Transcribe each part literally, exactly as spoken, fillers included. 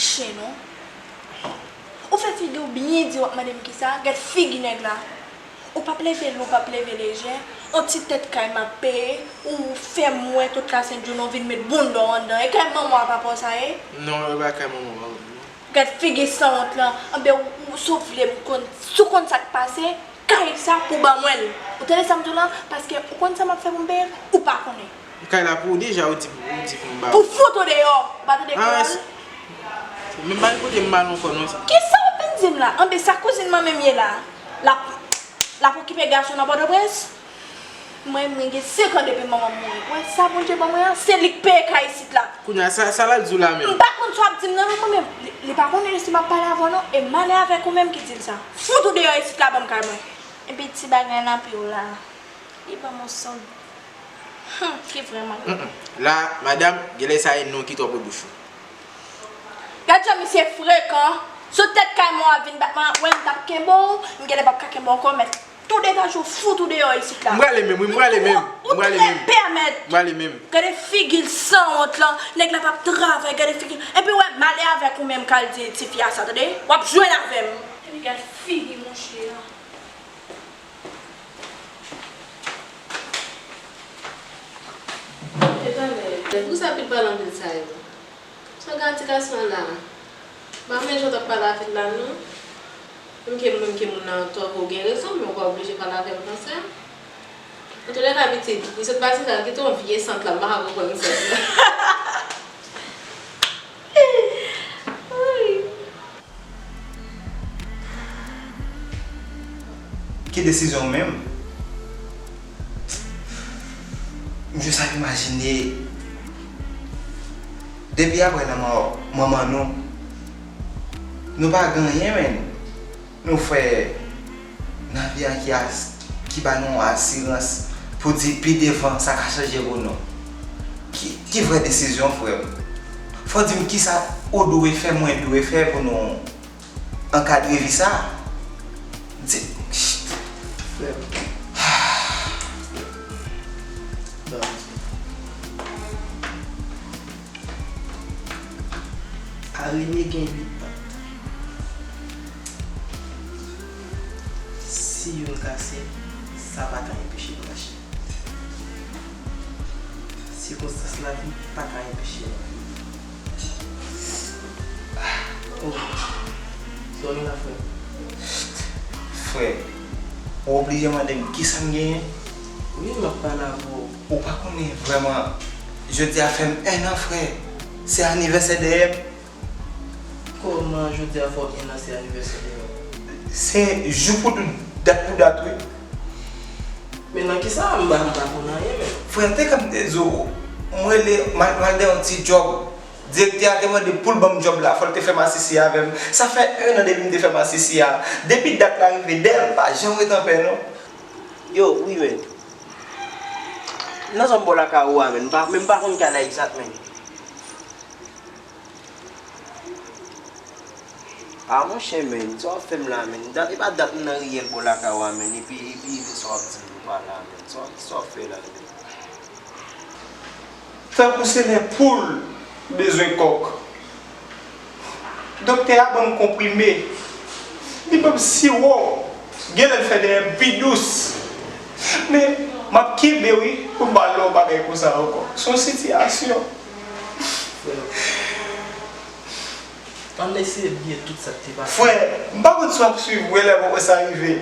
Chen non. Ou fè figi w byen di w ap mande m kisa, gad figi nèg la. Ou p ap leve lou, ou p ap leve lejè, on ti tèt kay m ap peye, ou fè m wè tout la sent jounen, ou vin met bounda w anndan. E kay manman w a papa w sa ye? Non, e pa kay manman w papa m non. Gad figi sanwont lan, anben ou, ou, si w vle m konn, si w konn sa k pase, kay sa pou ban mwen l. Ou tande sa m di w lan? Paske ou konn sa m ap fè pou m peye l? Ou pa konnen. Kay la pou ou deja, ou di, ou di pou m ba ou. Pou fout ou deyò, ou pa tande kòl? Men m pa gen kote m ba l ankò non. Kisa w ap vin di m la? Anben sa kouzin manman m ye la? L ap, l ap okipe gason nan Pòtoprens? Mwen, mwen gen senk an depi manman m mouri. Ou wè sa Bondye ban mwen an, se li k peye kay isit la. Kounye a, sa, sa l al di w la menm? M pa konn sa w ap di m nan, non, mwen menm. Li, li pa konnen si m ap pale avè w non, e m ale avèk ou menm ki di l sa. Fout ou deyò isit la, ban m kay mwen. Epi ti bagay n ap yo la. Li ban m yon sòt. Hum, ki vrèman. Mm, mm. La, madanm, genlè sa e non ki twò pre bouch ou. Gad jan misye frekan. Sou tèt kay mwen w ap vin bat mwen, wè m t ap kenbe w, m genlè p ap ka kenbe w ankò, mèt tou degaje w fout ou deyò isit la. M prale menm, wi, m prale menm. Ou, ou trè pèmèt. M prale menm. Gade figi l sanwont lan, nèg la p ap travay, gade figi l. Epi wè, m ale avèk ou menm k al di tifi a sa, tande? W ap jwenn avè m. Epi gad figi monchè a. Epa mèt, poukisa pil pale anpil sa yo? Sa w gen ak ti gason an la? M pa renmen jan w t ap pale avè l la non. Menm ke, menm ke moun nan twò vre, w gen rezon, men w pa oblije pale avè l konsa. Antoulèka pitit, li sot pase sa, kite yon vye sant la, m pa ka konprann sant la. Ki desizyon w menm? M jis ap imajine depi apre lanmò manman nou, nou pa gen anyen menm. Nou fè nan vi a ki as-, ki ba nou asirans pou di pi devan sa ka chanje pou nou. Ki, ki vrè desizyon, frè m? Fò w di m kisa ou dwe fè, mwen dwe fè pou nou ankadre vi sa. Di, frè m. Arime gen uit tan. Si youn kase, sa pa ka anpeche l mache. Sikonstans lavi pa ka anpeche l. Oh. Dòmi la, frè. Frè, ou oblije mande m kisa m genyen? Wi, m ap pale avè w. Ou pa konnen vrèman, jodi a fè m en an, frè. Se anivèsè dèyè m. Kòman jodi a fè w en an se anivèsè dèyè w? Se jou pou jou, dat pou dat, wi. Men nan kisa? M pa, m pa konn anyen, men. Frè, te kòm m te di w, m rele, m al, m al nan yon ti djòb. Direktè a te mande pou l ban m djòb la, fò l te fè m asisi avè m. Sa fè en an depi m te fè m asisi a. Depi dat la rive, dèyè m pa janm ret anpè, non. Yo, wi, men. Nan zòn bò lakay ou a, men. M pa, men m pa konn kay la egzat, men. Ah, monchè, men, sa w ap fè m la, men? Dat, e pa dat m nan riyèl bò lakay ou a, men, epi, epi, epi sa w ap di m pa la, men? Sa w ap, sa w ap fè la, men? Tankou se lè poul bezwen kòk. Doktè a ban m konprime. Li ban m siwo. Genlè l fè dèyè m pi dous. Men, m ap kenbe, wi, pou m pa lè yon bagay konsa ankò. Se yon sitiyasyon. Ann eseye bliye tout sa k te pase. Frè, m pa konn si w ap swiv mwen lè moman sa rive.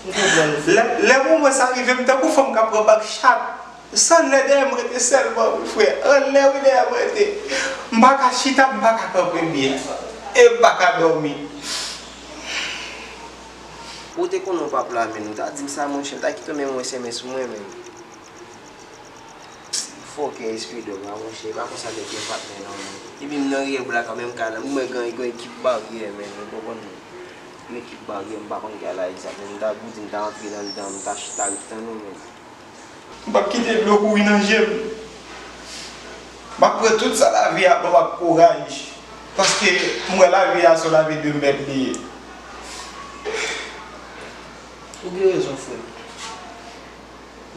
M konprann, frè. Lè, lè moman sa rive, m tankou fanm k ap pran bak chat. San lè dèyè m rete sèlman, wi, frè. Anlè, wi, dèyè m rete. M pa ka chita, m pa ka kanpe byen. E m pa ka dòmi. Ou te konnen w p ap la, men. Ou ta di m sa, monchè. Ou ta kite w menm yon S M S pou mwen, men. Fòkè espidòg la, monchè, e pa konsa nèg gen patnè non, men. Epi m nan riyèl bò lakay, menm kay la, m wè gen, gen ekip baryè, men, ou konprann, men. Gen ekip baryè, m pa konn kay la egzat, men, m ta, pou di m ta antre anndan, m ta chita ret tann ou, men. M p ap kite dlo kouri nan je m. M ap pran tout sa lavi a ban m ak kouraj, paske m wè lavi a se yon lavi de mèd li ye. Ou gen rezon, frè m.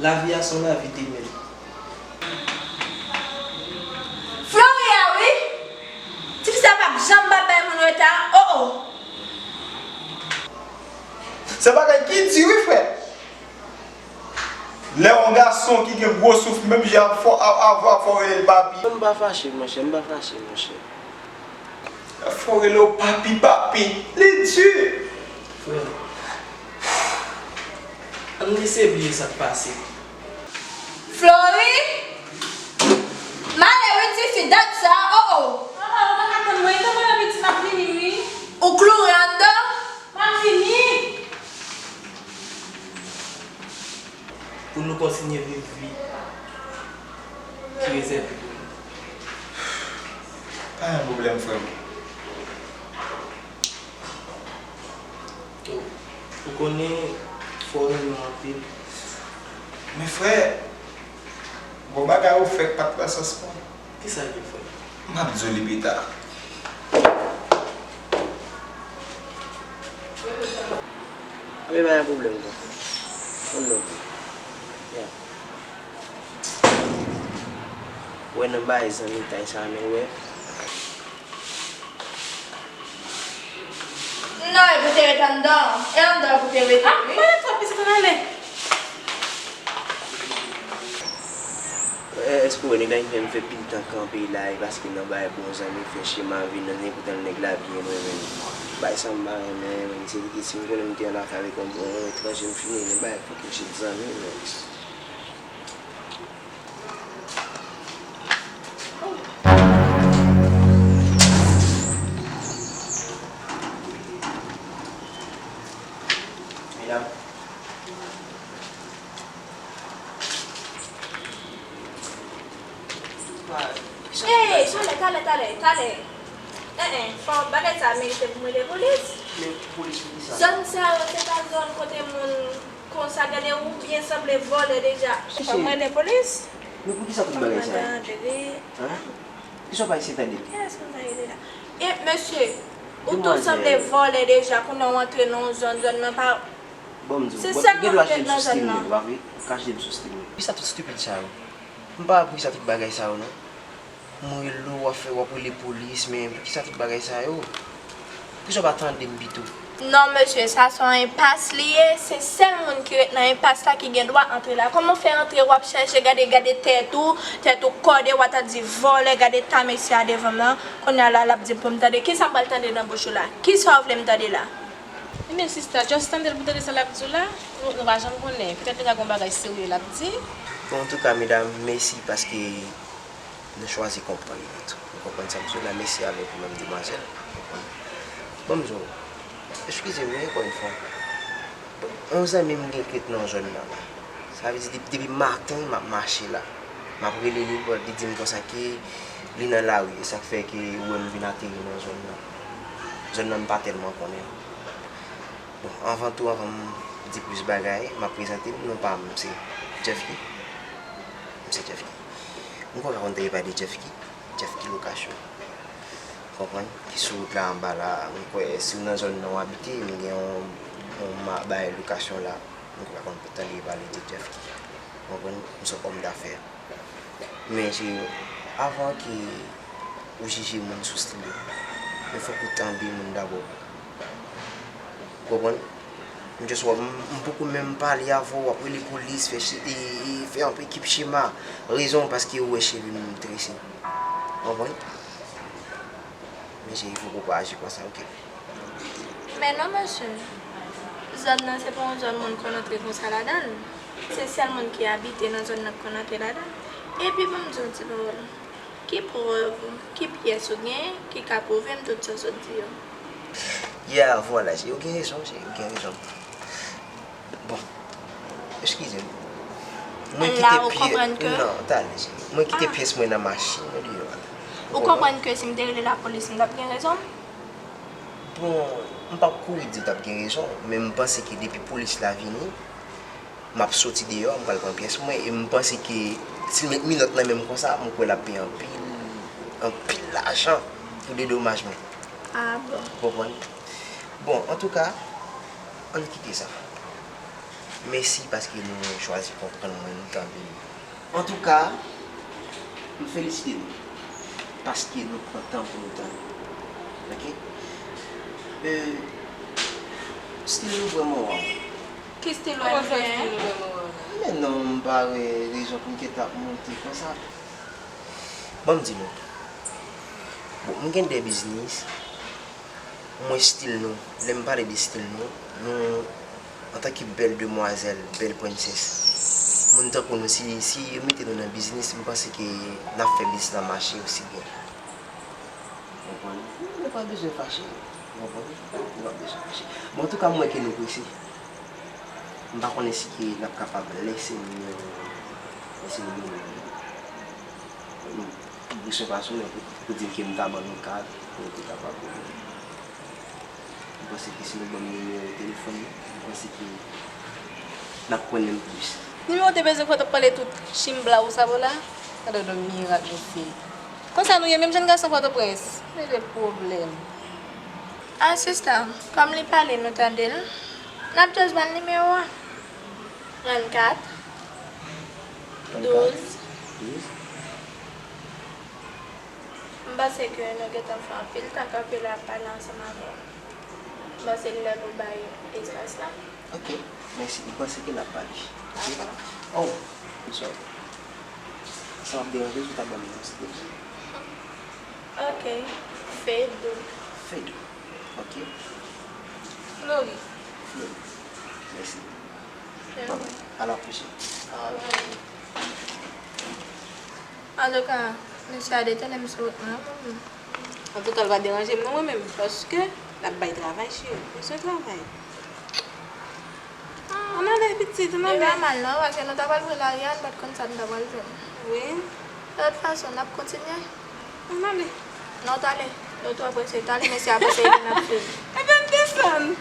Lavi a se yon lavi de mèd. Flori a wi. Tifi sa p ap Jan m pa bay moun reta, oh oh. Se bagay ki di wi, frè. Lè yon gason ki gen gwo souf, menm jan ap fò, ap, ap, ap fò rele l papi. M pa fache, monchè, m pa fache, monchè. Fò rele w papi, papi. Li di. Frè, ann lese bliye sa k pase. Flori! M ale wi tifi, dat sa, oh oh. Papa, ou pa ka tann mwen, tann mwen nan piti, m ap vini wi. Ou kloure anndan? M ap vini. Pou nou kontinye viv vi ki rezève pou nou. Pa gen pwoblèm, frè m. Ou, ou konnen fò renmen anpil. Men frè, bon bagay ou fè k pa t pran sans mwen. Kisa l vin fè? M ap di w li pita. Anben pa gen pwoblèm, tonton. Konn non. Yeah. Wè nan bagay zanmitay sa, men wè. Non, e pou te ret anndan. E anndan e pou te rete, wi. Ah, pale twòp, pitit, ann ale. Eh, èske w wè nèg la vin fè m fè pil tan kanpe la, e paske nan bay bon zanmi fè chema vin nan zen, poutan nèg la byen renmen m. Bay sa m pa renmen, menm si, si m konnen m te an afè avèk yon bon etranje, m fini, men bay fòk m chit zanmi, men. Medam. Ey, talè, talè, talè, talè. En, en, fò bagay sa merite pou m rele polis. Men polis pou kisa? Zòn sa yo, se pa zòn kote moun konsa, gade ou byen sanble vòlè deja. Fò m rele polis. Men poukisa tout bagay sa yo? Hein? Kisa w pa eseye tande? Kiyès konsa rele la? E, mesye, ou tou sanble vòlè deja, kounye a w antre nan yon zòn, zòn nan pa. Bon, m di w, gen dwa jwenn sou stream mwen, pa vre? Ou ka jwenn sou stream mwen. Poukisa tout stupid sa yo? M pa wè poukisa tout bagay sa yo, non. M rele w, w ap fè, w ap rele polis, men poukisa tout bagay sa yo? Poukisa w pa tande m pito? Non, mesye, sa se yon enpas li ye. Se sèl moun ki ret nan enpas la ki gen dwa antre la. Kòman w fè antre, w ap chèche gade, gade tèt ou, tèt ou kòde, w ap ta di vòlè, gade ta mesye a devan m nan. Kounye a la, l ap di m pou m tande. Kisa m pral tande nan bouch ou la? Kisa w vle m tande la? Ebyen, sista, just tande l pou tande sa l ap di w la. Nou, nou pa janm konnen. Petèt li ka gen yon bagay serye l ap di. Bon, antouka, medam, mèsi paske nou chwazi konprann nou tou. Nou konprann sa m di w la. Mèsi avèk ou menm, demwazèl. Ou konprann? Bon, m di w, eskize m wi, ankò yon fwa. Yon zanmi m gen ki ret nan zòn nan la. Sa vle di, depi, depi maten, m ap mache la. M ap rele li, li di m konsa ke li nan lari. E sa k fè ke ou wè m vin ateri nan zòn nan. Zòn nan, m pa tèlman konnen. Bon, anvan tou, anvan m di plis bagay, m ap prezante m. Non pa m, se Jeffky. M se Jeffky. M kwè w ka konn tande pale de Jeffky. Jeffky Location. Konprann? Ki sou wout la anba la. M kwè si w nan zòn nan w abite, m gen yon, yon ma-, bay lokasyon la. M kwè w ka konn tande pale de Jeffky. Konprann? M se yon òm dafè. Men se avan ke ou jije moun sou stil yo, men fòk ou tande moun dabò. Konprann? M just wè, m, m poko menm pale avè w, w ap rele polis, fè che-, e, e, fè yon ekip chema. Rezon, paske ou wè cheve m trese. Konprann? Men cheri, fòk ou pa aji konsa, oke? Men non, mesye. Zòn nan, se pa yon zòn moun konn antre konsa ladan l. Se sèl moun ki abite nan zòn nan k konn antre ladan l. Epi, ban m di w yon ti pawòl. Ki prèv, ki pyès ou genyen ki ka pwouve m tout sa w sot di yo? Ya, vwala, cheri, ou gen rezon, cheri, ou gen rezon. Bon, eskize m. Mwen kite pyès, non, talè, cheri. Mwen kite pyès mwen nan machin nan deyò a. Ou konprann ke si m te rele lapolis, m t ap gen rezon? Bon, m p ap kouri di w t ap gen rezon, men m panse ke depi polis la vini, m ap soti deyò, m pral pran pyès mwen, e m panse ke si m met minòt nan men m konsa, m kwè l ap peye anpil, anpil lajan pou dedomajman. Ah bon. Ou konprann? Bon, antouka, ann kite sa. Mèsi paske nou chwazi konprann mwen, nou tande m. Antouka, m felisite nou paske nou pran tan pou nou tande m. Ok. Euh, stil nou vrèman waw. Ki stil w ap fè? Men non, m pa wè rezon pou m te t ap monte konsa. Ban m di nou. Bon, m gen de biznis. Mwen stil nou, lè m pale de stil nou, nou, antanke bèl demwazèl, bèl prensès, moun tankou nou, si, si yo mete nou nan biznis, m panse ke n ap fè biznis la mache osi byen. Konprann? Nou pa bezwen fache. Konprann? Nou pa bezwen fache. Bon, antouka, m wè ke nou prese. M pa konnen si ke n ap kapab lèse nimewo, lèse nimewo nou. Pou sou pa sou mwen pou, pou di ke m ta ban nou kat, pou nou te kapab. M panse ke si nou ban m nimewo telefòn nan, m panse ke n ap konnen m plis. Nimewo te bezwen fò t ap pale tout chimbla ou sa bo la? Gade yon mirak mesye. Konsa nou ye menm jèn gason Pòtoprens. Mete pwoblèm. Ah, sista, kòm li pale, nou tande l. N ap just ba l nimewo a. Trannkat, douz. M panse ke nou gentan fè anpil tan kanpe la ap pale ansanm avè w. M panse l lè pou bay espas la. Ok, mèsi. M panse ke n ap pale. Dakò. Oh, I'm sorry. Sa w ap deranje, si w ta ban m yon ti de. Ok. Fedou. Fedou. Ok. Flori. Flori. Mèsi. Bon, à la prochaine. Alright. Antouka, mesye a detounen m sou wout mwen, mwen menm. Antouka, l pa deranje m non, mwen menm, paske l ap bay travay, cheri. Mesye travay. Ann ale, pitit, ann ale. Li pa mal non, paske nou ta pral pran lari a, n pa t konn sa n ta pral jwenn. Wi. De tout fason, n ap kontinye. Ann ale. Non, t ale. Nou twò prese, t ale, mesye a panse e li n ap swiv. Ebyen, desann.